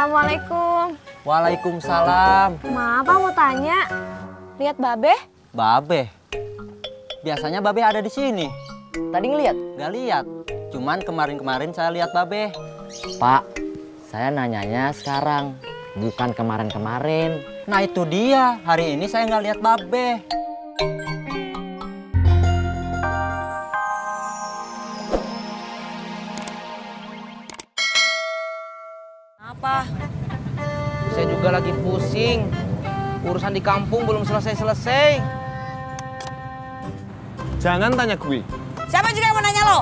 Assalamualaikum. Waalaikumsalam. Maaf, mau tanya. Lihat Babe? Babe? Biasanya Babe ada di sini. Tadi ngeliat? Gak lihat. Cuman kemarin-kemarin saya lihat Babe. Pak, saya nanyanya sekarang, bukan kemarin-kemarin. Nah itu dia. Hari ini saya nggak lihat Babe. Apa? Saya juga lagi pusing. Urusan di kampung belum selesai-selesai. Jangan tanya gue. Siapa juga yang mau nanya lo?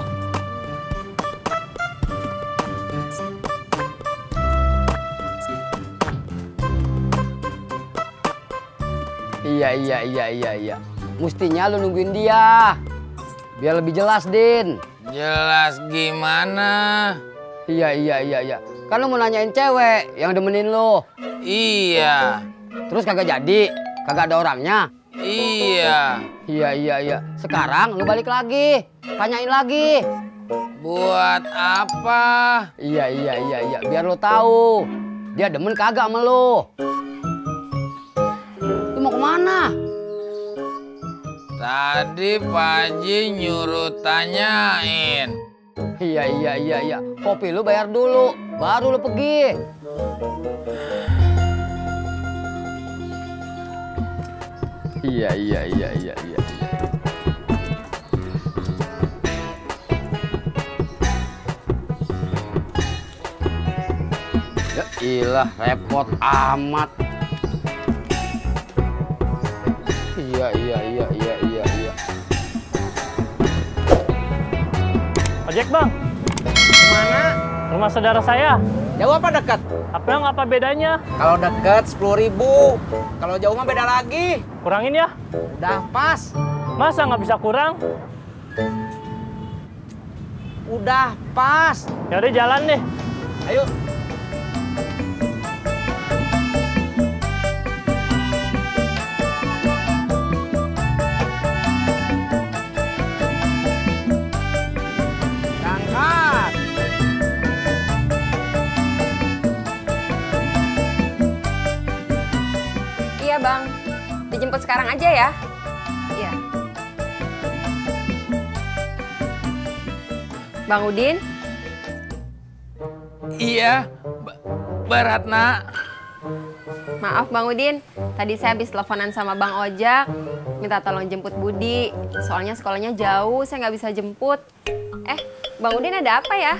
Iya. Mestinya lu nungguin dia. Biar lebih jelas, Din. Jelas gimana? Iya. Kan lu mau nanyain cewek yang demenin lu. Iya. Terus kagak jadi? Kagak ada orangnya? Iya. Iya. Sekarang lu balik lagi. Tanyain lagi. Buat apa? Iya. Biar lu tahu. Dia demen kagak sama lu. Lu mau kemana? Tadi Pak Haji nyuruh tanyain. Iya. Kopi lu bayar dulu, baru lu pergi. Iya. Ya ilah, repot amat. Iya. Ojek bang, Kemana? rumah saudara saya. Jauh apa dekat? Apa bedanya? Kalau dekat 10.000. Kalau jauh mah beda lagi. Kurangin ya. Udah pas. Masa nggak bisa kurang? Udah pas. Ya udah jalan deh. Ayo. Berangkat. Iya Bang. Dijemput sekarang aja ya. Iya. Bang Udin? Iya, Baratna. Maaf Bang Udin, tadi saya habis teleponan sama Bang Ojak. Minta tolong jemput Budi. Soalnya sekolahnya jauh, saya nggak bisa jemput. Bang Udin ada apa ya?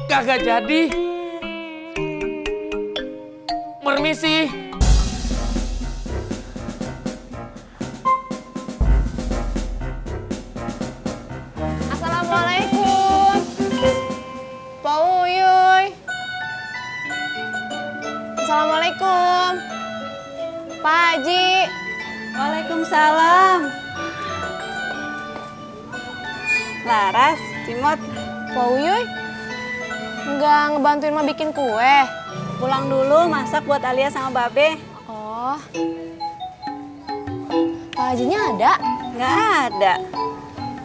Kagak jadi. Permisi. Assalamualaikum. Pak Uyuy. Assalamualaikum. Pak Haji. Waalaikumsalam. Laras, Cimot, Pak Uyuy. Nggak ngebantuin mah bikin kue. pulang dulu masak buat Alia sama Babe. Oh. Pak Hajinya ada? Nggak ada.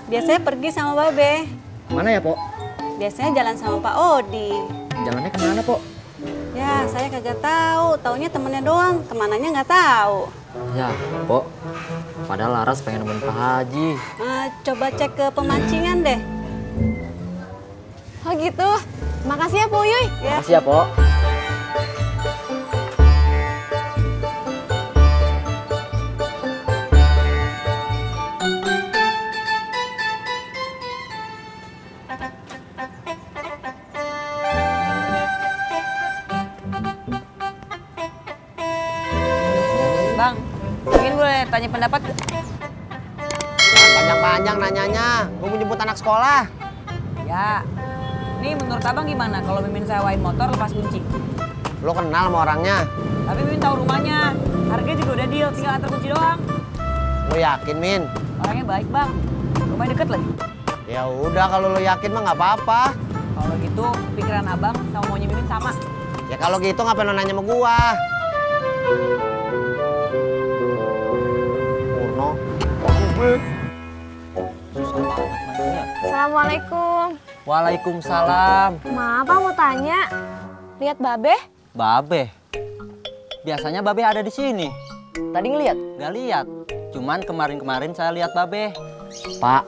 Biasanya pergi sama Babe. Mana ya, Pok? Biasanya jalan sama Pak Odi. Jalannya kemana, Pok? Ya, saya kagak tahu. Taunya temennya doang. Kemananya nggak tahu. Ya, Pok. Padahal Laras pengen nemuin Pak Haji. Coba cek ke pemancingan deh. Oh gitu. Makasih ya, Bu Uyuy. Ya. Makasih ya, Pok. Bang, mungkin boleh tanya pendapat? Jangan panjang-panjang nanyanya. Gue mau jemput anak sekolah. Ya. Nih menurut abang gimana kalau Mimin sewain motor lepas kunci? Lo kenal sama orangnya? Tapi Mimin tahu rumahnya. Harganya juga udah deal, tinggal antar kunci doang. Lo yakin, Min? Orangnya baik bang. Rumahnya deket lagi. Ya udah, kalau lo yakin mah nggak apa-apa. Kalau gitu pikiran abang sama maunya Mimin sama. Ya kalau gitu ngapain lo nanya sama gua? Purno. Assalamualaikum. Waalaikumsalam. Maaf, Bang, mau tanya. Lihat Babe? Babe. Biasanya Babe ada di sini. Tadi ngeliat? Gak lihat. Cuman kemarin-kemarin saya lihat Babe. Pak,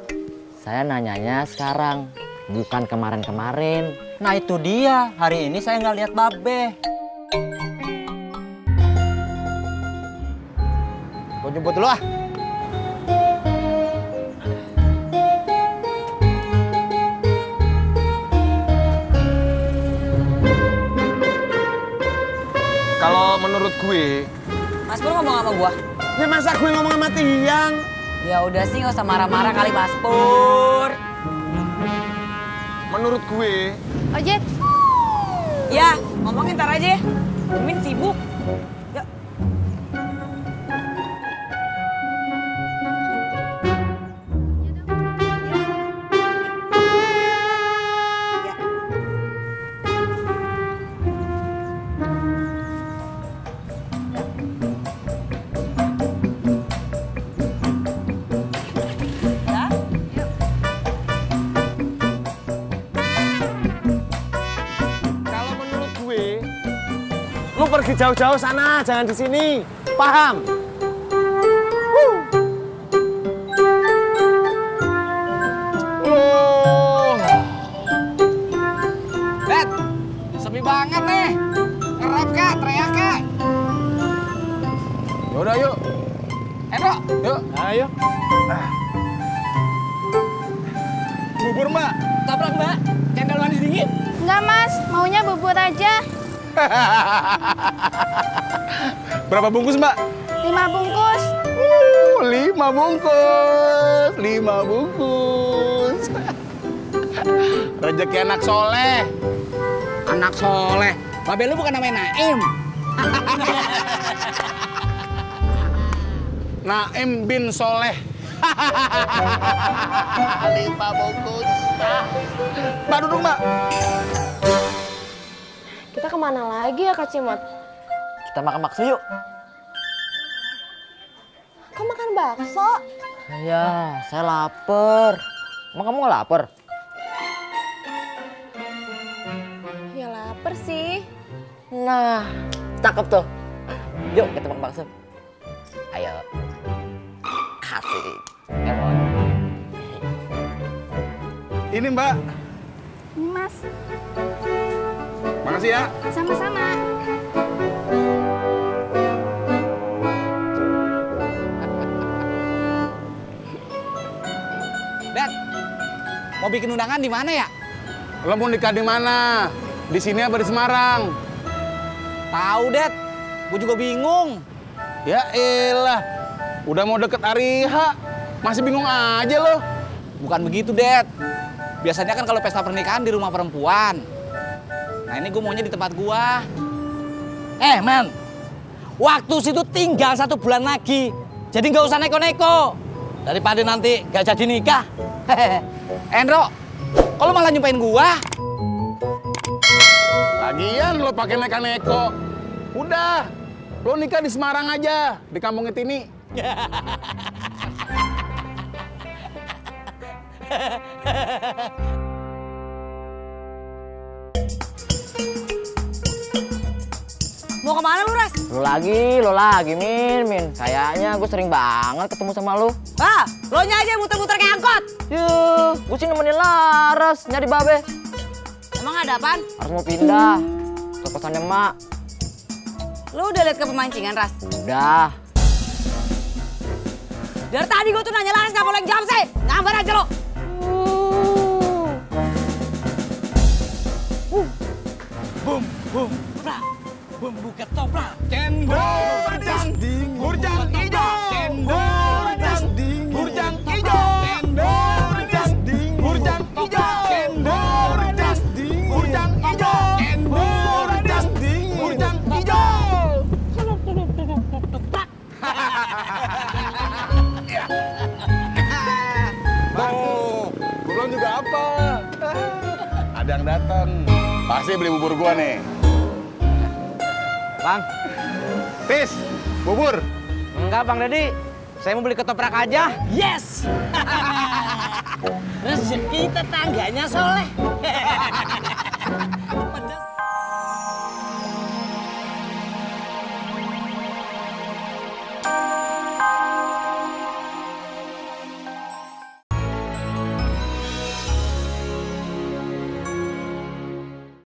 saya nanyanya sekarang, bukan kemarin-kemarin. Nah itu dia. Hari ini saya nggak lihat Babe. Gue jemput dulu ah. Kalau menurut gue, Mas Pur ngomong sama gua. ya masa gue ngomong sama Tiang? Ya udah sih nggak usah marah-marah kali Mas Pur. Menurut gue, Ojek, Ya, ngomongin ntar aja. Mimin sibuk. Ya. kalau menurut gue, lu pergi jauh-jauh sana, jangan di sini. Paham? Bet, sepi banget nih. Ngerap kak, teriak kak. Yaudah yuk. Endro, Yuk. Ayo. Bubur mbak. tabrak mbak. Cendol manis dingin. Enggak, Mas. Maunya bubur aja. Berapa bungkus mbak? 5 bungkus. 5 bungkus. 5 bungkus. Rezeki anak soleh. Anak soleh. Babe lu bukan namanya Naim. Naim bin Soleh. 5 bungkus. Mbak duduk mbak. Kita kemana lagi ya, Kak Cimot? Kita makan bakso yuk. Kok makan bakso? Ya, saya lapar. Emang kamu nggak lapar? Ya lapar sih. Nah, cakep tuh. Yuk kita makan bakso. Ayo. Asik. Emon. Ini mbak. Ini, Mas. Makasih ya. Sama-sama. Dad, mau bikin undangan di mana ya? Lo mau nikah di mana? Di sini apa di Semarang? Tahu, Dad. Gue juga bingung. Ya elah. Udah mau deket hari H. Masih bingung aja lo. Bukan begitu, Dad. Biasanya kan kalau pesta pernikahan di rumah perempuan. Nah, ini gue maunya di tempat gua. Man. Waktu situ tinggal 1 bulan lagi. Jadi nggak usah neko-neko. Daripada nanti gak jadi nikah. Endro, kalau malah nyumpain gua? Lagian lo pakai neko-neko. Udah. Lo nikah di Semarang aja. Di kampung Etini. Mau kemana lu, Ras? Lo lagi, Min. Kayaknya gue sering banget ketemu sama lo. Ah, lo nya aja muter-muter kayak angkot. Yuh, gue sih nemenin Laras nyari Babe. Emang ada apaan? Harus mau pindah ke kosannya Mak. Lu udah lihat ke pemancingan, Ras? Udah. Dari tadi gue tuh nanya Laras nggak boleh jawab sih. Ngambar aja lo. Bumbu ketoprak. Cendol ding. Burjang hijau. Cendol ding. Burjang hijau. Cendol ding. Burjang hijau. Cendol ding. Burjang hijau. Cendol ding. Burjang hijau. Oh, belum juga apa? Ada yang datang. Pasti beli bubur gua nih. Bang, Tis, bubur. enggak Bang Dedi. Saya mau beli ketoprak aja. Yes! rezeki tetangganya soleh.